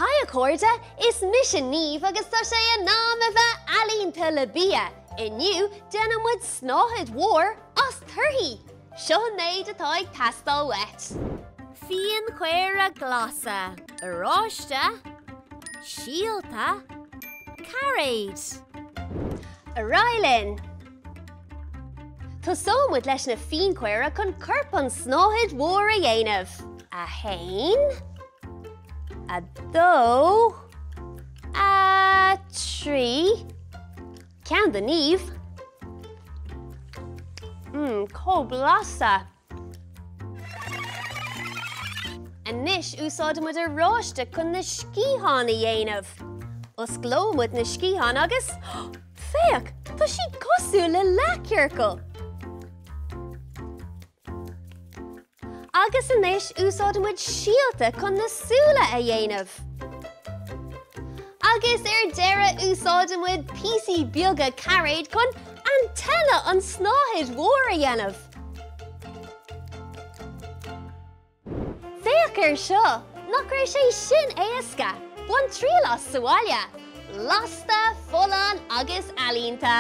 Haigh a chairde, is mise Niamh agus tá sé in am a bheith ealaíonta le bia! Inniu déanfaidh muid snáthaid mhór as torthaí! Seo an méid atá ag teastáil uait. Fíonchaora glasa, oráiste, síolta, cairéid. Ar aghaidh linn! Tosóidh muid leis na fíonchaora chun corp an snáthaid mhór a dhéanamh. 1, 2, 3, ceann do Niamh. Mmm, chomh blasta! Anois úsáidfidh muid oráiste chun na sciatháin a dhéanamh. Osclóidh muid na sciatháin agus, féach, tá siad cosúil le leathchiorcal! Agus anois úsáidfidh muid síolta chun na súile a dhéanamh. Agus ar deireadh úsáidfidh muid píosaí beaga cairéid chun antenna an snáthaid mhór a dhéanamh. Féach air seo! Nach raibh sé sin éasca? Bain triail as sa bhaile! Blasta, folláin agus ealaíonta!